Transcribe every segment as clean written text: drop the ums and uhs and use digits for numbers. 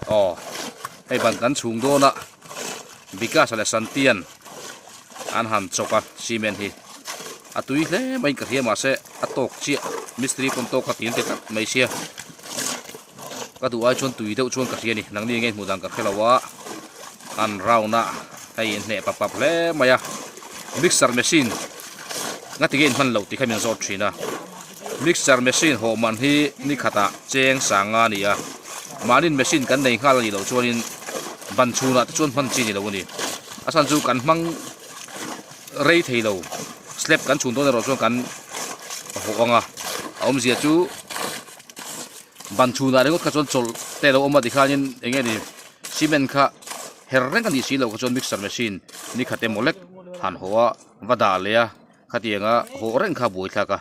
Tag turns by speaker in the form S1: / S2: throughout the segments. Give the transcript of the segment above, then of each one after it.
S1: Aw hei ban kan chhung dawn a Vikas leh Santian an han chawk a cement hi a tui hle mai in ka hria mahse a tawk chiah mistiri pawn tawk kha ti an ti tlat mai sia ka duh ai chuan tui deuh chuan ka hria a ni nangni enge hmuh dan ka hre lo a an round a hei in hneh pap pap hle mai a mixer machine nga ti nge in hman loh tih kha min zawt thin a. Mixer machine hawh man hi ni khatah cheng sanga a ni a, mahniin machine kan nei nghal a nih loh chuanin ban chhunah te chuan hman chi ni lo a ni. A chhan chu kan hmang rei thei lo, slab kan chhun dawn erawh chuan kan hawh ang a, a awmzia chu ban chhunah ringawt kha chuan chawlh te a lo awm a tikhanin eng nge ni cement kha her reng a nih si loh kha chuan mixer machine ni khat emaw lek han hawh a va dah leh a. Khatianga hawh reng kha buai thlak a,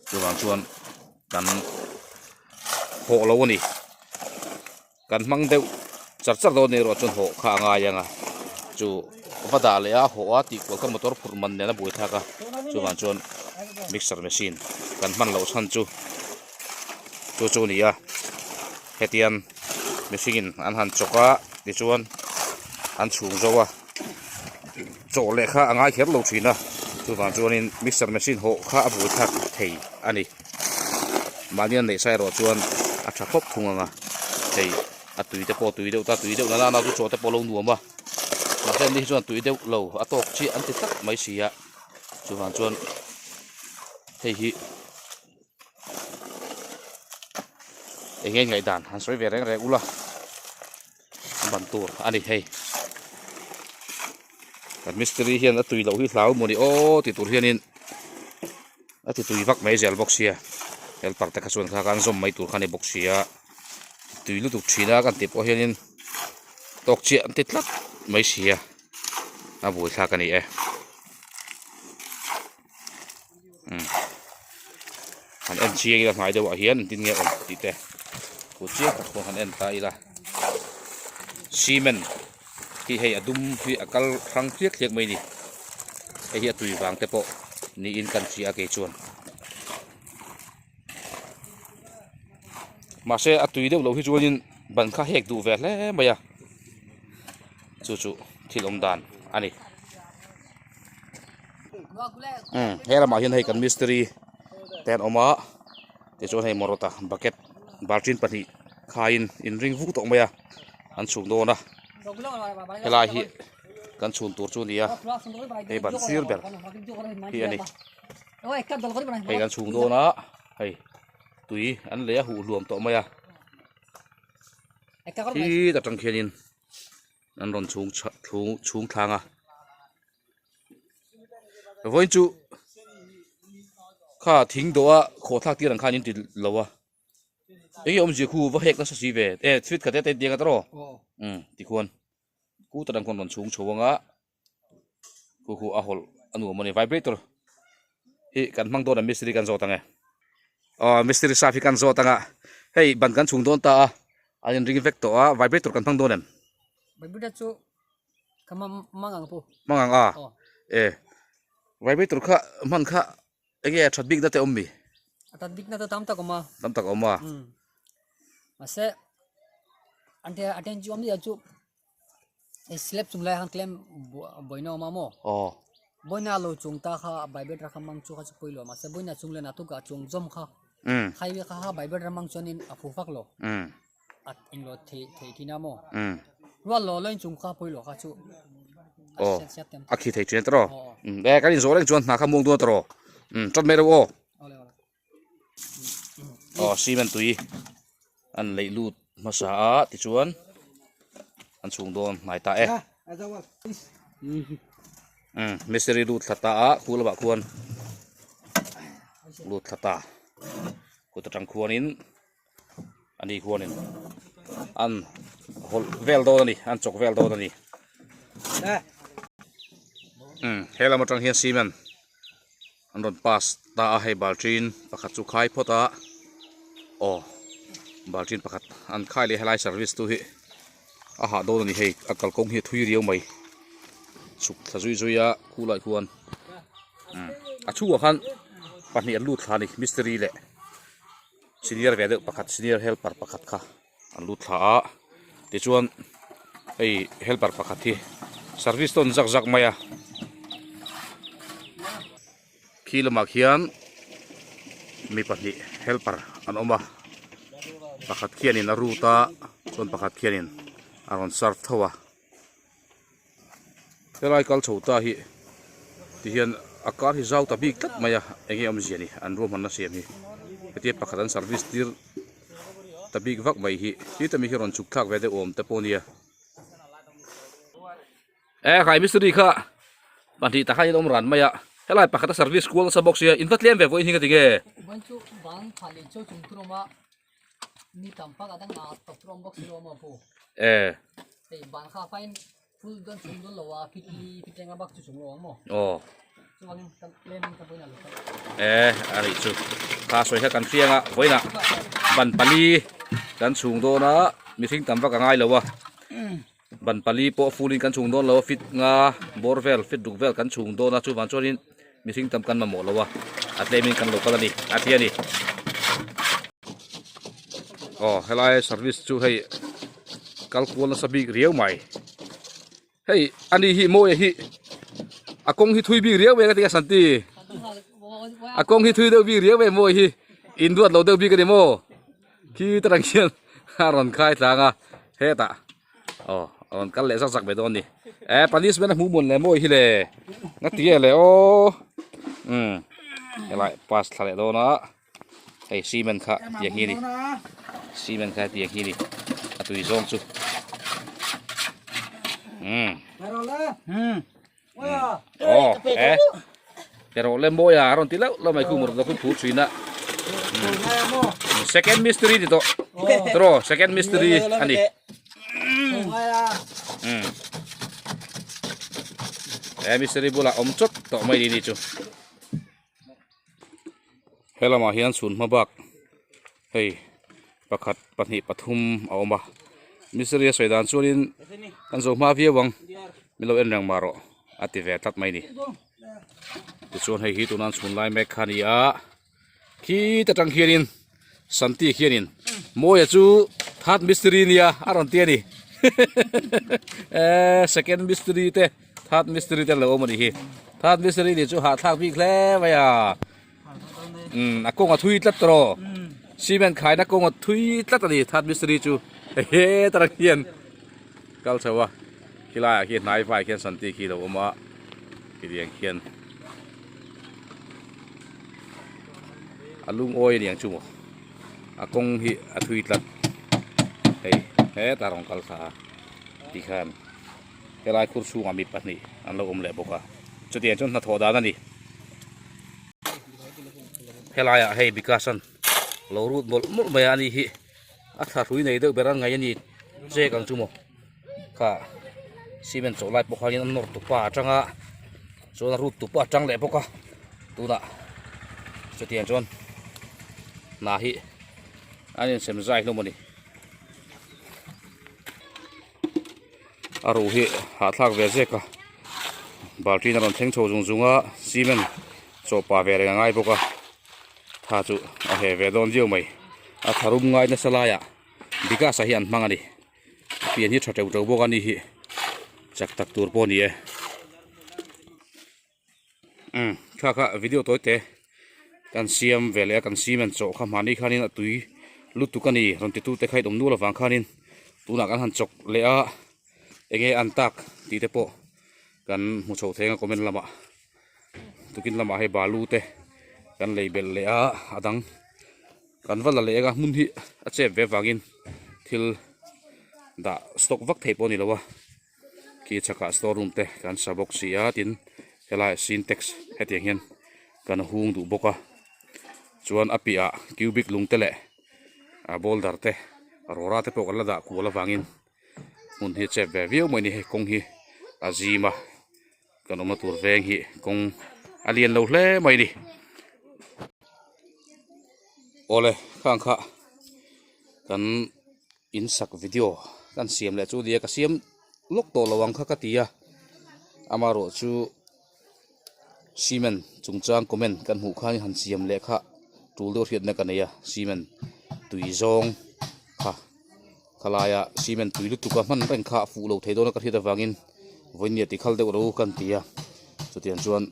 S1: chuvang chuan kan hawh lo a ni. Kan hmang deuh char char dawn erawh chuan hawh kha a ngai ang a, chu va dah leh a hawh a tih kual kha motor phurh man nen a buai thlak a, chuvang chuan mixer machine kan hman loh chhan chu chu chu a ni a, hetiang mihringin an han chawk a tichuan an chhung zo a. Chaw leh kha a ngai kher lo thin a, chuvang chuanin mixer machine hawh kha a bul thlak thei a ni. Mahni an neih sa erawh chuan a tha khawp thung ang a, hei a tui te pawh tui deuh ta tui deuh nana nau chu chaw te pawh a lo nuam a, mahse an ni hi chuan tui deuh lo a tawk chiah an ti tlat mai si a, chuvang chuan hei hi eng nge ngaihdan han sawi ve reng reng ula a ban tur a ni hei kan mistiri hian a tui loh hi hlau maw ni aw ti tur hianin a ti tui vak mai zel bawk sia helper te kha chuan kha khan zawm mai tur kha a ni bawk sia tui lutuk thin a kan tih pawh hianin tawk chiah an ti tlat mai sia a buaithlak a ni e. Han en chiang ila hnai deuhah hian engtin nge awm tih te thu chiang tak pawh han en ta ila cement hi hei a dum hi a kal hrang thliak thliak mai a ni hei hi a tui vang te pawh niin kan hria a kei chuan mahse a tui deuh loh hi chuanin ban kha hek duh ve hle mai a chu chu thil awm dan a ni. He lamah hian hei kan mistiri te an awm a tichuan hei motor bucket baltin pahnih khaiin inring vuk tawh mai a an chhung dawn a helai hi kan chhun tur chu a ni a hei ban sir ber hi a ni hei kan chhung dawn a hei tui an lei a huh hluam tawh mai a khi atang khianin an rawn chhung chhung thlang a. Vawiin chu kha thing dawh a khawh thlak tir ang khan in ti lo a eng nge awmzia khu va hek nasa si ve e thil khat te te tiang a tawrh aw umm tikhuan ku ta dang khawn rawn chhung chho anga khu khu a hawlh a nuam a ni vibrator hi kan hmang dawn a mistiri kan zawt ang e aw mistiri sap hi kan zawt ang a hei ban kan chhung dawn ta a an inring vek tawh a vibrator kan hmang dawn em.
S2: Vibrator chu Ka mang ang pu.
S1: Mang ang a? E. Vibrator kha hman kha enge a that bik na te awm mi?
S2: A that bik na te tam tak awm a.
S1: Tam tak awm a.
S2: Mahse an te a ten chu awm ni chu e slab chung lai han claim boina awm a maw?
S1: Aw.
S2: Boina lo chung ta kha vibrator kha mang chu kha chu pawilo mahse boina chung leh na tu ka chung zawm kha. Khai kha kha vibrator mang chuanin a fu fak lo. At englo thei thei thin a maw? Rual lo lo inchung kha pawilo kha chu a
S1: Aw
S2: hriat hriat tem.
S1: A khi thei thin a tawrh aw. E kan inzawh reng chuan hna kha muang dawn a tawrh aw. Ṭawt mai reuh aw.
S2: Awle awle.
S1: Aw cement tui an leih lut hmasa a tichuan an chhung dawn hnai ta e. Mistiri lut thla ta a khu lamah khuan lut thla ta kut atang khuanin. Ani khuanin an hawlh vel dawn a ni an chawk vel dawn a ni he lam atang hian cement an rawn pass ta a hei baltin pakhat chu khai phawt a aw baltin pakhat an khai leh helai service tu hi a hah dawn a ni hei a kalkawng hi a thui riau mai chhuk thla zui zui a khulai khuan a chhungah khan pahnih an lut thla a ni mistiri leh. Senior ve deuh pakhat senior helper pakhat kha an lut thla a Tichuan hei helper pakhat hi service tawn zak zak mai a. Khi lamah khian mi pahnih helper an awm a, pakhat khianin a root a chuan pakhat khianin a rawn serve tho a. Helai kal chho ta hi tihian a kar hi zau ta bik tlat mai a enge awmzia ni an ruahmanna siam hi hetia pakhat an service tir ta bik vak mai hi ti mi hi rawn chhuk thlak ve deuh awm te pawh nia. E khai mistiri kha pahnih takah hian awm ran mai a helai pakhat a service kual nasa bawk sia in va tlem ve vawiin hi ka ti nge. E. Aw. E a nih chu kha sawi kha kan fiang a vawiinah ban pali kan chhung dawn a mihring tam vak a ngai lo a. Ban pali pawh full in kan chhung dawn lo a fit nga bawr vel fit ruk vel kan chhung dawn a chuvang chuanin mihring tam kan mamawh lo a a tlem in kan lo kal a ni a ti a ni. Aw helai service chu hei kal kual nasa bik riau mai hei ani hi mawi hi a kawng hi thui bik riau mai ka ti a Santi a kawng hi thui deuh bik riau mai mawi hi induat lo deuh bik a ni maw. Khi tarang hian a rawn khai tlang a hetah aw a rawn kal leh zak zak ve dawn a ni e punishment a hmuh mawn leh mawi hi le nga ti nge le aw umm helai pass thla leh dawn a hei cement kha tiang hi a ni cement kha tiang hi a ni a tui zawng chu umm aw e pero le mawi a rawn ti lauh lauh mai khu mur khu phur thin a second mystery ti tawh tawh second mystery a ni e mystery bulah awm chawt tawh mai ni chu he lamah hian chhun hma bak hei pakhat pahnih pathum a awm a mistiri a sawi dan chuanin kan zo hma viau ang min lo en reng mah rawh a ti ve tlat mai a ni tichuan hei hi tuna an chhun lai mek kha a ni a khi ta tang khianin Santi khianin Mawia chu third mistiri nia a rawn ti a ni eee second mistiri te third mistiri te an lo awm a nih hi third mistiri nih chu hahthlak bik hle mai a. Umm a kawng a thui tlat tawh cement khaina kawng a thui tlat a ni third mistiri chu he tarang hian kal chho a khilai ah khian hnai vai khian santi khi a lo awm a hetiang khian a lungawi a niang chu maw a kawng hi a thui tlat hei hetah a rawn kal thla a tikhan helai khur chhungah mi pahnih an lo awm leh bawk a chutiang chuan hnathawh dan a ni. Helaiah hei Bikasan lo rut mawlh mawlh mai a ni hi a tha hrui nei deuh ber a ngaih a ni chek ang chu maw kha cement chawh lai pawh khanin a nawr tupa atanga chuan a rut tupa atang leh bawk a tunah chutiang chuan hna hi an insem zai hlawm a ni a ruh hi hahthlak ve zek a baltin a rawn thleng chho zung zung a cement chawhpah ve reng a ngai bawk a tha chu a heh ve dawn viau mai a tharum ngai nasa laiah Bikash-a hi an hmang a ni a pian hi tha teuh teuh bawk a ni hi chak tak tur pawh a ni e umm kha kha video tawi te kan siam ve leh a kan cement chawh kha mahni khanin a tui lutuk a ni rawn ti tute kha in awm nual avang khanin tunah kan han chawk leh a enge an tak tih te pawh kan hmu chho theng a comment lamah tukin lamah hei balu te kan lei belh leh a a dang kan va la leh anga hmun hi a chep ve avangin thil dah stock vak thei pawh a ni lo a. Khi chhakah store room te kan sa bawk si a tin helaiah sintex hetiang hian kan hung duh bawk a chuan a piahah cubic lung te leh a boulder te rawra te pawh kan la dah kual avangin hmun hi a chep ve viau mai a ni hei kawng hi a zim a kan awmna tur veng hi kawng a lian lo hle mai a ni awle khang kha kan. In sak video kan siam leh chu nia ka siam lawk tawh lo ang kha ka ti a amaherawh chu cement chungchang comment kan hmuh khan han siam leh kha tul deuh hriatna ka nei a cement tui zawng kha Khalaia cement tui lutuk a hman reng kha a fuh lo thei dawn a ka hriat avangin vawinia tikhal deuh ro kan ti a chutiang chuan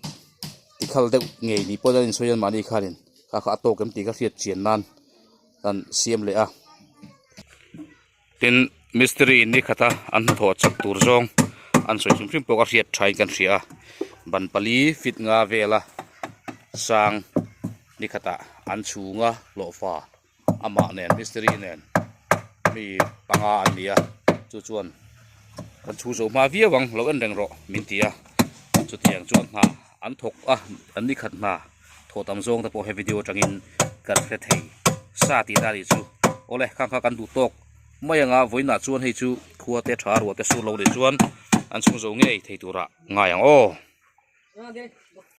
S1: tikhal deuh ngei ni pawh hian insawi a mahni khanin kha kha a tawk em tih ka hriat chian nan kan siam leh a. Tin mistiri in ni khata an hnathawh chak tur zawng an sawi hrim hrim pawh ka hriat thain kan hria a ban pali fit nga vela sang ni khatah an chhunga hlawhfa amah nen mistiri nen mi panga an ni a chu chuan kan chhu zo hma viau ang lo en reng rawh min ti a chutiang chuan hna an thawk a an ni khat hna thawh tam zawng te pawh he video atangin kan hre thei sa tih na nih chu awle khang kha kan duh tawk mai anga vawiinah chuan hei chu khua te tha ruah te sur lo nih chuan an chhung zo ngei thei turah ngai ang aw.